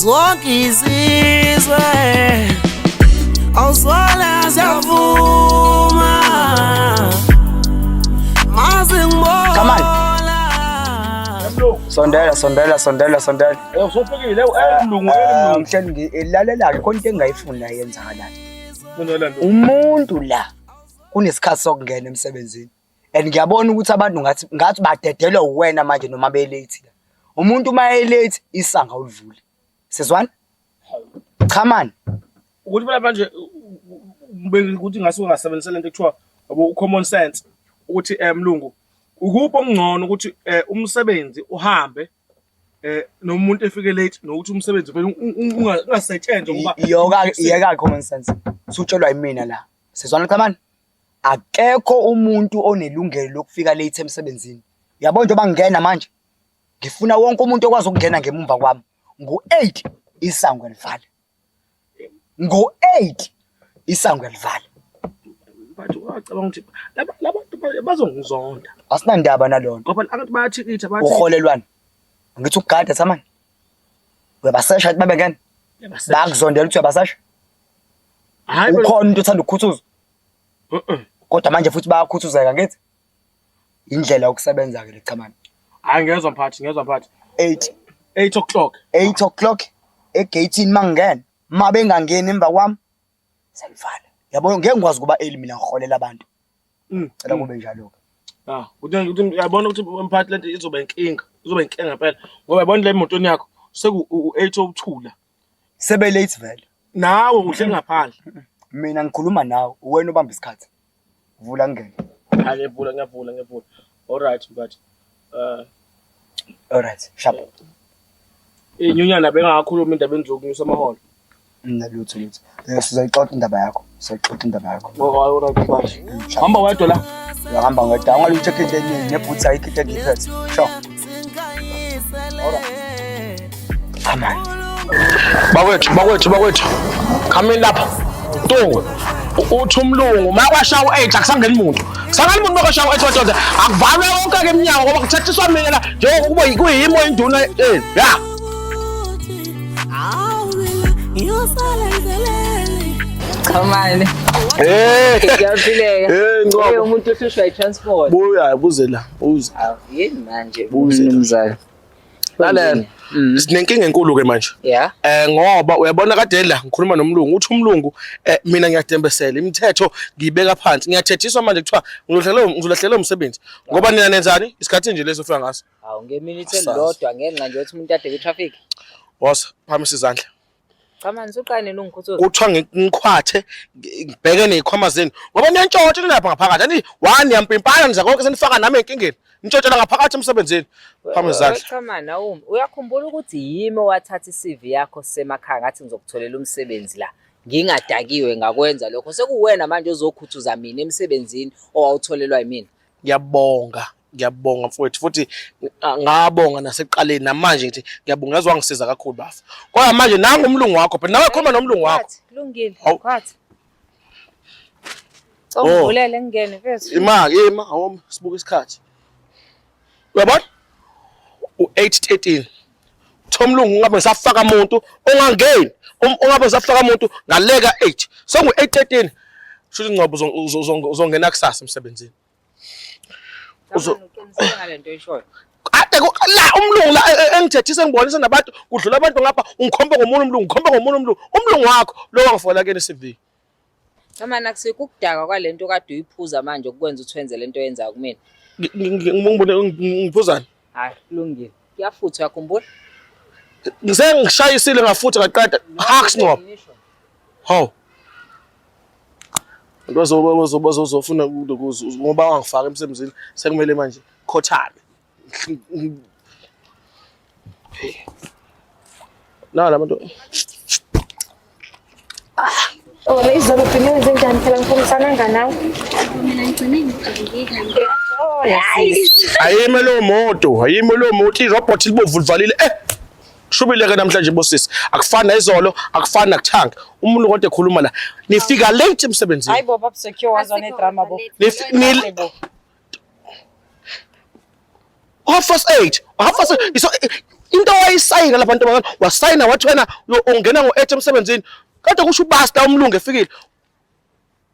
Zonke izizwe awuzwala ziyavuma maze Come on. ngibona. Sondela, sondela, sondela, sondela. Eh usufikile eh mlungu eh mlungu. Ngihleli ngilalela-ke khona into engingayifuni la eyenzakalayo. Sondela mlungu. Umuntu la kunesikhathi sokungena emsebenzini and ngiyabona ukuthi abantu ngathi ngathi badedelwa uwena manje noma be-late la. Umuntu uma e-late isango awulivuli. Sizwana? Cha mani. Ukuthi phela manje ukuthi ngasuke ngasebenzisa lento ekuthiwa yabo common sense ukuthi eh mlungu ukuphi okungcono ukuthi eh umsebenzi uhambe eh nomuntu efike late nokuthi umsebenzi vele ungasetshenzwa ngoba Iyoka iyeka common sense. Sutshelwa yimina la. Sizwana cha mani? Akekho umuntu onelungelo lokufika late emsebenzini. Uyabona njengoba ngingena manje ngifuna wonke umuntu okwazi ukungena ngemumva kwami ngo-8 isango livala. Ngo-8 isango livala. But wacabanga ukuthi labantu bazongizonda. Asinandaba nalona. Ngoba abantu bayathikitha bathi uholelwana. Ngithi ukugada samani. Uyabasesha ukuthi babengena. Bakuzondela ukuthi uyabasesha. Hayi ukhona umuntu othanda ukukhuthuza. Kodwa manje futhi bayakhuthuzeka ngithi. Indlela yokusebenza ke le chamani. Hayi ngezwa mphathi, ngezwa mphathi. 8 8 o'clock. 8 o'clock egate mangena. Mabengangeni emva kwami selivala. Yabo ngeke ngikwazi kuba early mina ngiholela abantu. Cela kube njalo ke. Ah, uthi uyabona ukuthi mphathi lento izoba inkinga, izoba inkinga ngempela. Ngoba yabona le emotweni yakho seku u8 okuthula. Sebe late vele. Nawe uhleli ngaphandle. Mina ngikhuluma nawe, uwena obamba isikhathi. Vula ngene. Hayi ngiyavula, ngiyavula, ngiyavula. All right mphathi. All right, sharp. Inyunyana bengakhuluma indaba enzokunyusa amaholo. Mina lutho lutho. Sizoyixoxa indaba yakho. Sizoyixoxa indaba yakho. Oh, all right mphathi. Hamba wedwa la. Uyahamba ngedwa. Ungalutho into eningi neboots ayikho into engiyiphethe. Sure. Come on. Bakwethu, bakwethu, bakwethu. Come in lapha. Ntungu. Uthi umlungu makwashawa u8 akusangeni muntu. Kusangeni muntu makwashawa u8 madoda. Akuvalwe konke ke eminyango ngoba kuthethiswa mina la njengoba kuba kuyimo induna eh ya. Cha mani. Eh. Kuyaphileka. Eh Ngcobo. Eh umuntu ohlushwa i-transport. Buya buze la, buze. Awu yini manje Buze la. mnumzane. Lalela. Sinenkinga enkulu ke manje. Yeah. Ngoba uyabona kade la ngikhuluma nomlungu uthi umlungu mina ngiyadembesela imithetho ngiyibeka phansi ngiyathethiswa manje kuthiwa ngizolahlekelwa umsebenzi ngoba nina nenzani isikhathi nje leso ufika ngaso. Awu ngeminute Asazi. elilodwa ngenxa nje yokuthi umuntu ade kwi-traffic. Woza phamisa izandla. Cha mani usuqale nini ungikhuthuza? Kuthiwa ngikhwathe ngibheke nezikhwama zenu ngoba niyantshontsha lapha ngaphakathi ani one niyampimpana niza konke senifaka nami enkingeni nitshontshela ngaphakathi emsebenzini phambi izandla. Cha mani awumi. Uyakhumbula ukuthi yimi owathatha i-CV yakho sisemakhaya ngathi ngizokutholela umsebenzi la. Ngingadakiwe ngakwenza lokho. Sekuwena manje ozokhuthuza mina emsebenzini owawutholelwa yimina. Ngiyabonga, ngiyabonga mfowethu futhi ngabonga nasekuqaleni namanje ngithi ngiyabonga yazi wangisiza kakhulu bafo. Kodwa manje nangu umlungu wakho phela nawe khuluma nomlungu wakho. Kulungile, Hawu. kwathi. Oh. Ungivulele ngingene mfethu. Ima ima awoma sibuka isikhathi. Uyabona? U8:13. Thomlungu ungabe ngisafaka umuntu ongangeni ungabe ngisafaka umuntu ngaleka 8. Sengu 8:13. Shuthi Ngcobo uzongena kusasa emsebenzini. Uqiniseke ngale nto oyishoyo. Ade la umlungu la engithethisa ngibonisa nabantu kudlula abantu ngapha ungikhomba ngomunye umlungu ngikhomba ngomunye umlungu umlungu wakho lo wangifakela kuyena i-CV. Cha mani akusikho ukudakwa kwale nto kade uyiphuza manje okukwenza ukuthi wenze le nto oyenzayo kumina. Ngibone ngiphuzani? Hhayi kulungile. Kuyafutha uyakhumbula? Ngisengishayisile ngafutha ngaqeda. Haks Ngcobo. Hawu. Bazofuna ngoba wangifaka emsebenzini sekumele manje khothame. Na la bantu. Oh, izolo ugcine wenze njani phela ngifunisananga nawe. Mina ngigcine ngijabulile. Ayime lo moto, ayime lo moto irobot libovu livalile. Shubile ke namhlanje bosisi. Akufani nayizolo, akufani nakuthanga. Umuntu kodwa ekhuluma la. Nifika late emsebenzini. Hayi bo bab secure wazwa ne drama bo. Half past 8. Half past 8. Into owayisayina lapha ntombazane, wasayina wathi wena ungena ngo-8 emsebenzini. Kade kusho ubasta umlungu efikile.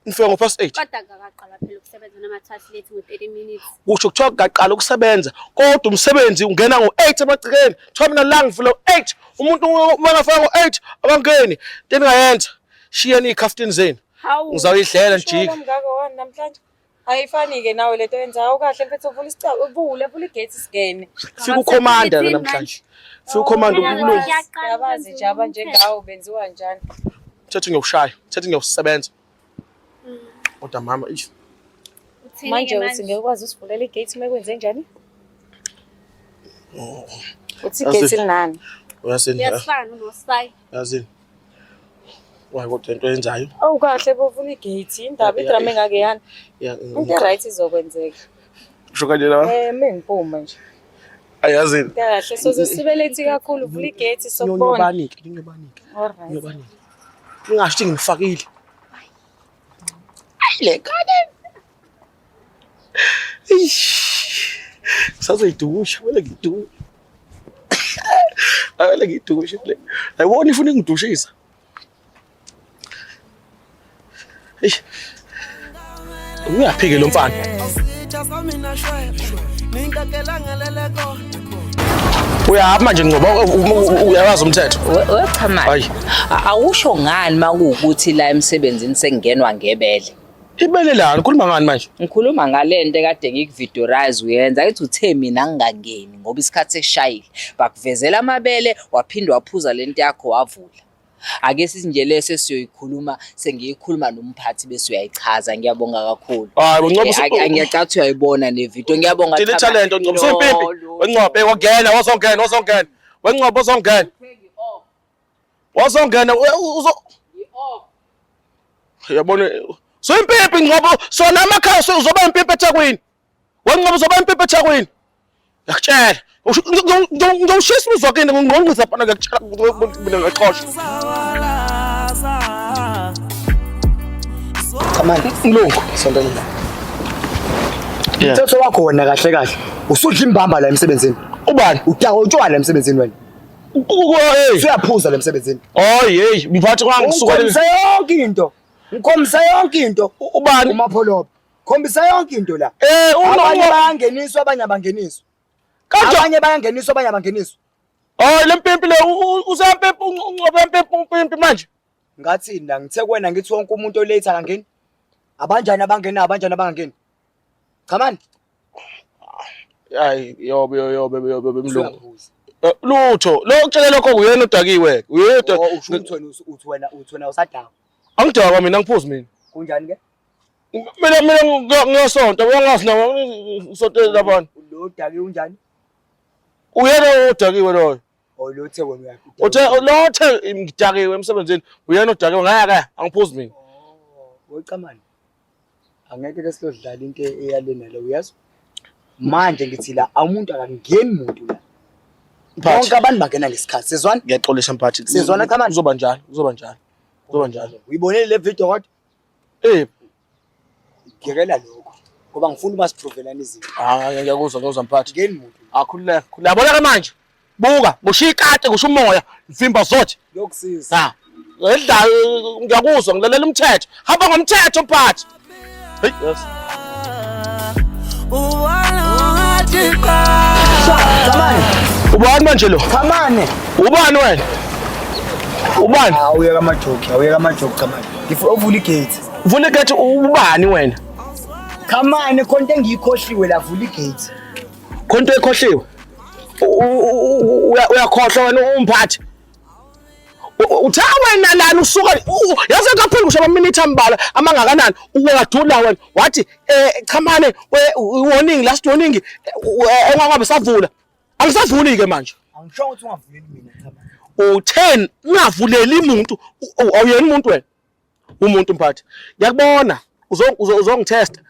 Ngifika ngo-past 8. Kodwa akakaqala phela ukusebenza noma kuthiwa silethi ngo-30 minutes. Kusho kuthiwa kungaqala ukusebenza kodwa umsebenzi ungena ngo-8 emagcekeni. Kuthiwa mina la ngivula ngo-8. Umuntu uma engafika ngo-8 abangeni. Into eningayenza shiyeni iy'khaftini zenu. Hawu. Ngizawuyidlela ngijike. Mngako wani namhlanje? Ayifani-ke nawe lento yenzayo kahle mfethu uvula isicaba uvule vula igate singene. Fika ukhomanda la namhlanje. Fika ukhomanda Mina umlungu. ngiyaqala Yabazi nje abanjengawe benziwa njani. Mthetho ngiyawushaya, mthetho ngiyawusebenza. Kodwa mama ish. Uthini-ke Manje uthi ngeke ukwazi usivulela igate uma kwenze njani? Uthi igate linani? Uyazini? Uyasifana noSayi. Yazini. Wayi kodwa into oyenzayo. Awu kahle bovula igate indaba idrama engake yani. Into right izokwenzeka. Usho kanje la? Eh mengiphuma nje. Ayazini. Kahle soze sibe late kakhulu vula igate sokubona. Nyobanike, nyobanike. Alright. Nyobanike. Ngingasho ukuthi ngifakile. Ayi le ngane. Eish. Ngisazoyidusha, kumele ngidushe. Kumele ngidushe le. Ayibona ifuna ingidushisa. Eish. Uyaphike lo mfana. Uyahamba manje ngoba uyawazi umthetho. Wechamani. Hayi. Awusho ngani makuwukuthi la emsebenzini sengingenwa ngebele? Ibele lani ukhuluma ngani manje? Ngikhuluma ngale nto ekade ngikuvidorize uyenza ngithi uthe mina ngingangeni ngoba isikhathi sesishayile. Bakuvezela amabele waphinde waphuza lento yakho wavula. Ake sithi nje leso esiyoyikhuluma sengiyikhuluma nomphathi bese uyayichaza ngiyabonga kakhulu. Hayi bo Ngcobo Ngiyacabanga ukuthi uyayibona le video ngiyabonga. Dile Thabani. talent Ngcobo No, sempimpi. lo- Wengcobo wangena wazongena wazongena. Wengcobo wazongena. Wazongena uzo Yabona so impimpi Ngcobo sona amakhaya uzoba impimpi eThekwini. Wengcobo uzoba impimpi eThekwini. Ngiyakutshela. Ngiyawushisa umuzwa kini ngingqongqisa phana ngiyakutshela mina ngiyaqosha. Chamani, Mlungu. sondela la. Yeah. Umthetho wakho wena kahle kahle. Usudla imbamba la emsebenzini. Ubani? Udaka utshwala emsebenzini wena. Hey. Usuyaphuza la emsebenzini. Oh hey, mphathi kwami ngisuka Ngikhombisa yonke into. Ngikhombisa yonke into. Ubani? Umapholoba. Khombisa yonke into la. Eh, Abanye uno bayangeniswa abanye abangeniswa. Kanjani? Abanye bayangeniswa abanye abangeniswa. Oh, le mpimpi le usempimpi uncobe mpimpi umpimpi manje. Ngathini la ngithe kuwena ngithi wonke umuntu olate akangeni. Abanjani abangena abanjani abangangeni. Chamani. Hayi, yobe yobe yobe mlungu. Usuyaphuza. Lutho, lo okutshele lokho kuyena odakiwe. Uyena. Oh, usho ukuthi wena uthi wena uthi wena usadakwa. Angidakwa mina ngiphuzi mina. Kunjani ke? Mina ngiyasonta, uyangazi na usonte labana. Lo udakiwe unjani? Uyena odakiwe loyo. Oh lo uthe wena uyakudakwa. Uthe lo uthe ngidakiwe emsebenzini, uyena odakiwe ngeke angiphuzi mina. Wecamani. Angeke ke silodlala into eyalena le uyazwa? Manje ngithi la umuntu akangeni muntu la. Mphathi. Bonke abantu bangena ngesikhathi. Sizwana? Ngiyaxolisa mphathi. Sizwana Chamani? Kuzoba njalo, kuzoba njalo. Kuzoba njalo. Uyibonile le video kodwa? Eh, Ngiyekela lokho. Ngoba ngifuna uba siprovelana izinto. ah ngiyakuzwa ngiyakuzwa mphathi. Ngeni muntu. Akhululeka. Yabona ke manje. Buka, kushiya ikati, kusho umoya, vimba zothi. Kuyokusiza. Ha. Ngidla ngiyakuzwa ngilalela umthetho. Hamba ngomthetho mphathi. Hey, yes. Chamani. Ubani manje lo? Chamani. Ubani wena? Ubani? Awuyeka amajoki, awuyeka amajoki Chamani. Ngifuna uvula igate. Vula igate ubani wena? Chamani khona into engiyikhohliwe la vula igate. Khona into ekhohliwe. Uyakhohlwa wena umphathi. Uthe wena lana usuka yaze kakhulu kusho amaminithi ambalwa amangakanani uwadula wena wathi Chamane warning last warning engangabe savula. Angisavuli ke manje. Angisho ukuthi ungavuleli mina Chamani. U10 ungavuleli umuntu awuyena umuntu wena. Umuntu mphathi. Ngiyakubona uzongitesta.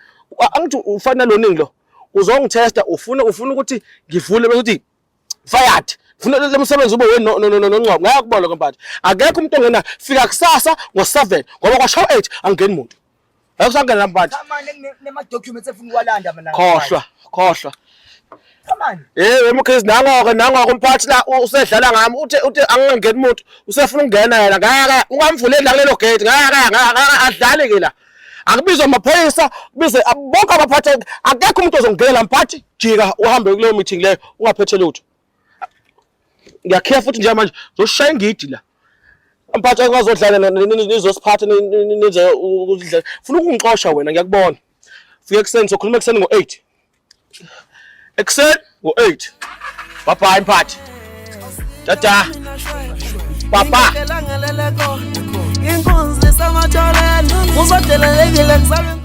Angithi ufana lo ningi lo. Uzongitesta ufuna ukuthi ngivule bese uthi fired. Funa lo msebenzi ube wena no no Ngcwabo. Ngiyakubona lokho mphathi. Akekho umuntu ongena fika kusasa ngo7 ngoba kwasho 8 angeni muntu. Akusangena mphathi. Chamani nema documents efuna ukwalanda mina. Khohlwa, khohlwa. Come on. Hey wemkhizi nangoke nangoke umphathi la usedlala ngami uthe uthe angingeni umuntu usefuna ukungena yena ngeke ungamvuleli la kulelo gate ngeke ngeke adlale ke la akubizwe amaphoyisa kubize bonke abaphathi akekho umuntu ozongena mphathi jika uhambe kuleyo meeting leyo ungaphethe lutho ngiyakhiya futhi nje manje zoshaya ingidi la mphathi ongazodlala nizosiphatha nize ukudla funa ukungixosha wena ngiyakubona fika ekuseni sokhuluma ekuseni ngo-8 ekuseni ngo-8 bye bye mphathi tata papa Inkunzi samatholeni uzodelelekile kuzalwe.